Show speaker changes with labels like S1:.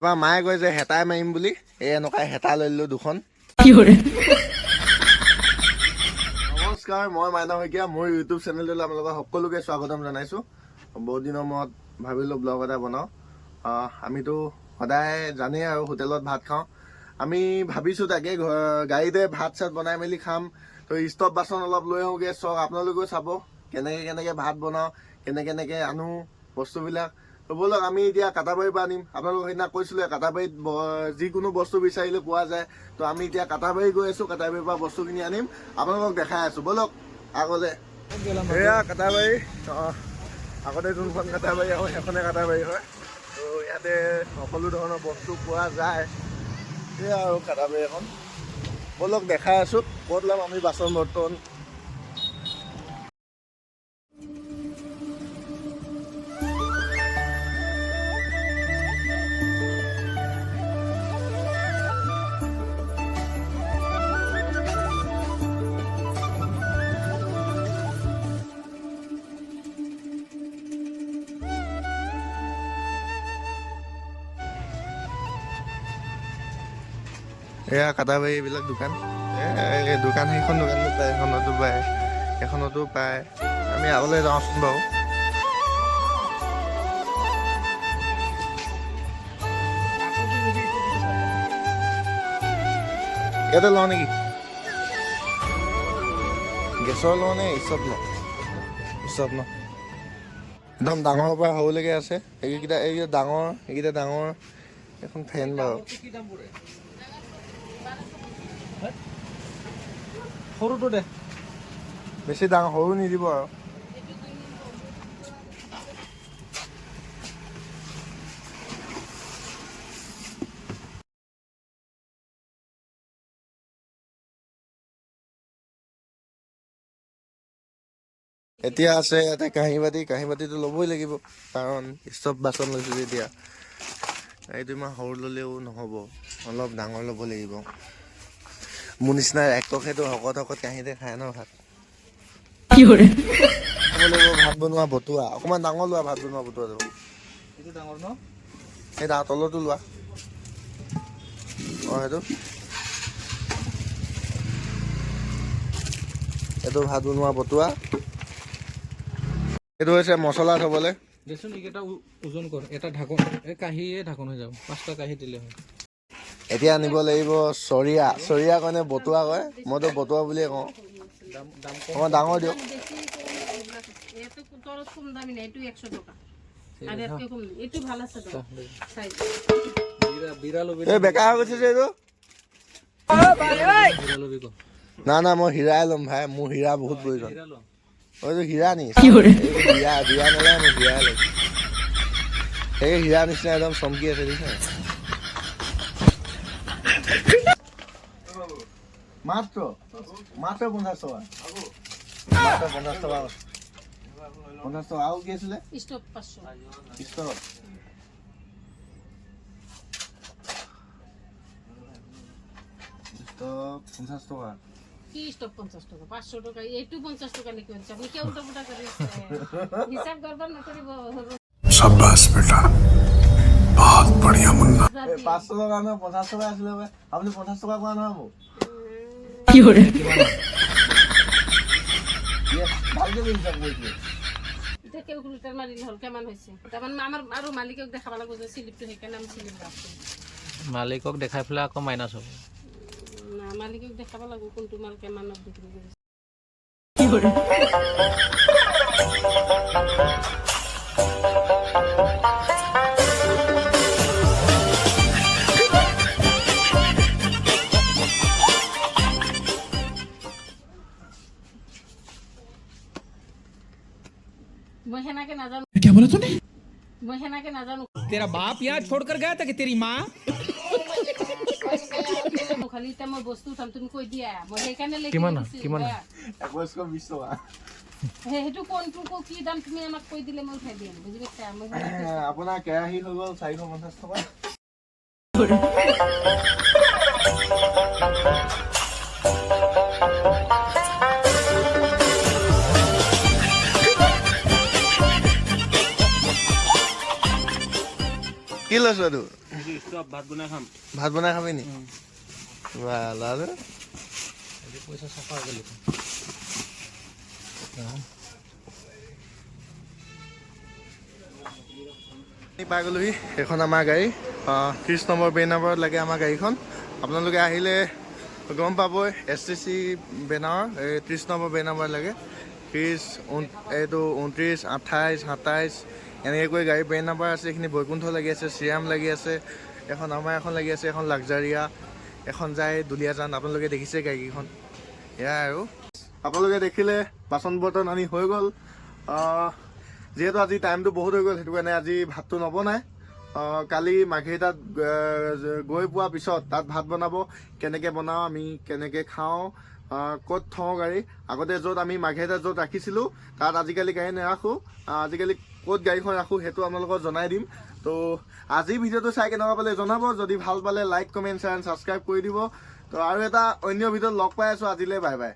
S1: তাৰপৰা মায়ে কয় যে হেতাই মাৰিম বুলি, এই এনেকুৱা হেতা লৈ ল'লোঁ দুখন। নমস্কাৰ, মই মাইনা শইকীয়া। মোৰ ইউটিউব চেনেলটোলৈ আপোনালোকক সকলোকে স্বাগতম জনাইছোঁ। বহুত দিনৰ মূৰত ভাবিলোঁ ব্লগ এটা বনাওঁ। আমিতো সদায় জানেই আৰু হোটেলত ভাত খাওঁ। আমি ভাবিছোঁ তাকে ঘৰ গাড়ীতে ভাত চাত বনাই মেলি খাম। তো ষ্টভ বাচন অলপ লৈ আহোঁগৈ। চাওক, আপোনালোকেও চাব কেনেকৈ কেনেকৈ ভাত বনাওঁ, কেনেকৈ কেনেকৈ আনো বস্তুবিলাক। তো ব'লক, আমি এতিয়া কাটাবাৰীৰ পৰা আনিম। আপোনালোকক সেইদিনা কৈছিলোঁ, কাটাবাৰীত যিকোনো বস্তু বিচাৰিলে পোৱা যায়। তো আমি এতিয়া কাটাবাৰী গৈ আছোঁ, কাটাবাৰীৰ পৰা বস্তুখিনি আনিম, আপোনালোকক দেখাই আছোঁ। ব'লক আগলৈ। এয়া কাটাবাৰী। আগতে যোনখন কাটাবাৰী আৰু সেইখনে কাটাবাৰী হয়। তো ইয়াতে সকলো ধৰণৰ বস্তু পোৱা যায়। সেয়া আৰু কাটাবাৰী এখন। ব'লক, দেখাই আছোঁ ক'ত ল'ম আমি বাচন বৰ্তন। এয়া কাটাবাৰী, এইবিলাক দোকান। এই দোকান, সেইখন দোকানতো পায়, এইখনতো পায়, এইখনতো পায়। আমি আগলৈ যাওঁচোন বাৰু। ইয়াতে লওঁ নেকি? গেছৰ লওঁ নে ষ্টভ লওঁ? ষ্টভ ন একদম ডাঙৰৰ পৰা সৰুলৈকে আছে। এইকেইটা, এইকেইটা ডাঙৰ, এইকেইটা ডাঙৰ। এখন ফেন বাৰু।
S2: সৰুটো দে।
S1: বেছি ডাঙৰ সৰু নিদিব আৰু। এতিয়া আছে ইয়াতে কাঁহী বাতি। কাঁহী বাতিটো ল'বই লাগিব, কাৰণ ষ্টভ বাচন লৈছোঁ যেতিয়া। এইটো ইমান সৰু ল'লেও নহ'ব, অলপ ডাঙৰ ল'ব লাগিব। মোৰ নিচিনা এককহেতো শকত শকত কাঁহীতে খায় ন ভাত। খাব লাগিব। ভাত বনোৱা বতুৱা অকণমান ডাঙৰ লোৱা, ভাত বনোৱা বতুৱাটো।
S2: এইটো ডাঙৰ ন?
S1: সেই তাৰ তলতো লোৱা। অঁ, সেইটো, এইটো ভাত বনোৱা বতুৱা। এইটো হৈছে মছলা থ'বলৈ।
S2: দেচোন, এইকেইটা ওজন কৰ। এটা ঢাকন, এই কাঁহীয়ে ঢাকন হৈ যাব। পাঁচটা কাঁহী দিলে হয়।
S1: এতিয়া আনিব লাগিব চৰিয়া। চৰিয়া কয় নে বতুৱা কয়? মইতো বতুৱা বুলিয়ে কওঁ।
S2: দাম দাম কম।
S1: অকণমান ডাঙৰ দিয়ক।
S3: বেছি কম। এইটো তলত কম দামী নাই, এইটো 100 টকা আৰু ইয়াতকৈ কম নাই। এইটো ভাল আছে তো চাইজ।
S2: বিৰা বিৰা ল'বি।
S1: এই বেকা হৈ গৈছে যে এইটো।
S2: হীৰা ল'বি ক।
S1: না না, মই হীৰাই ল'ম ভাই, মোৰ হীৰা বহুত প্ৰয়োজন।
S2: হীৰা ল।
S1: অ, এইটো হীৰা নি? এইটো হীৰা হীৰা নালাগে, মই হীৰাই ল'ম। এই হীৰা নিচিনা একদম চমকি আছে, দেখিছা নাই? মাত্ৰ মাত্ৰ 50 টকা, মাত্ৰ 50 টকা, 50 টকা। আৰু কি আছিলে?
S3: ষ্টভ 500।
S1: ষ্টভ, ষ্টভ 50 টকা।
S3: কি ষ্টভ 50 টকা? 500 টকা। এইটো 50 টকা লিখি দিছে। আপুনি কিয় উল্টা পুল্টা কৰি আছে? হিচাপ গড়বড় নকৰিব।
S4: शाबाश बेटा, बहुत बढ़िया मुन्ना।
S1: এই 500 টকা নহয়, 50 টকা আছিলে হপায়। আপুনি 50 টকা কোৱা নহয় মোক। Yes, ভালকে হিচাপ কৰিছে।
S3: এতিয়া কেলকুলেটাৰ মাৰিলে হ'ল, কিমান হৈছে। তাৰমানে আমাৰ আৰু মালিকক দেখাব লাগিব যে চিলিপটো, সেইকাৰণে আমি চিলিপ ৰাখোঁ।
S2: মালিকক দেখাই পেলাই আকৌ মাইনাছ হ'ব।
S3: না, মালিকক দেখাব লাগিব কোনটো মাল কিমানত বিক্ৰী কৰিছে। মই সেনেকে নাজানো।
S4: क्या बोला तूने?
S3: মই সেনেকে নাজানো।
S5: तेरा बाप यहाँ छोड़कर गया था कि तेरी माँ?
S3: খালি এতিয়া মই বস্তু উঠাম, তুমি কৈ দিয়া। মই সেইকাৰণে লিখি
S2: কিমান?
S3: দিছোঁ।
S2: কিমান?
S1: 2120 টকা।
S3: সেইটো কোনটো কি দাম, তুমি আমাক কৈ দিলে মই উঠাই দিম, বুজি পাইছা? মই সেনেকে
S1: আপোনাৰ কেৰাহী হৈ গ'ল 450 টকা। কি লৈছ এইটো?
S6: ষ্টপ, ভাত বনাই খাম।
S1: ভাত বনাই খাবি নি? বা লাল।
S2: আজি পইচা চাফা হৈ গ'ল।
S1: পাই গ'লোহি। এইখন আমাৰ গাড়ী, 30 নম্বৰ বেই নম্বৰত লাগে আমাৰ গাড়ীখন। আপোনালোকে আহিলে গম পাবই, এছটিচি বেনাৰৰ এই 30 নম্বৰ বে নম্বৰত লাগে। 30, এইটো 29, 28, 27 এনেকৈ কৰি গাড়ী বেই নম্বৰ আছে। এইখিনি বৈকুণ্ঠ লাগি আছে, শ্ৰীৰাম লাগি আছে, এখন আমাৰ এখন লাগি আছে, এখন লাক্সাৰিয়া, এখন যায় দুলীয়াজান। আপোনালোকে দেখিছে গাড়ীকেইখন। এয়াই আৰু আপোনালোকে দেখিলে, বাচন বৰ্তন আনি হৈ গ'ল। যিহেতু আজি টাইমটো বহুত হৈ গ'ল, সেইটো কাৰণে আজি ভাতটো নবনায়। কালি মাৰ্ঘেৰিটাত গৈ পোৱাৰ পিছত তাত ভাত বনাব। কেনেকৈ বনাওঁ আমি, কেনেকৈ খাওঁ, ক'ত থওঁ গাড়ী, আগতে য'ত আমি মাৰ্ঘেৰিটাত য'ত ৰাখিছিলোঁ তাত আজিকালি গাড়ী নাৰাখোঁ। আজিকালি ক'ত গাড়ীখন ৰাখোঁ সেইটো আপোনালোকক জনাই দিম। তো আজি ভিডিঅ'টো চাই কেনেকুৱা পালে জনাব। যদি ভাল পালে like, comment, share, subscribe কৰি দিব। তো আৰু এটা অন্য ভিডিঅ'ত লগ পাই আছোঁ। আজিলৈ বাই বাই।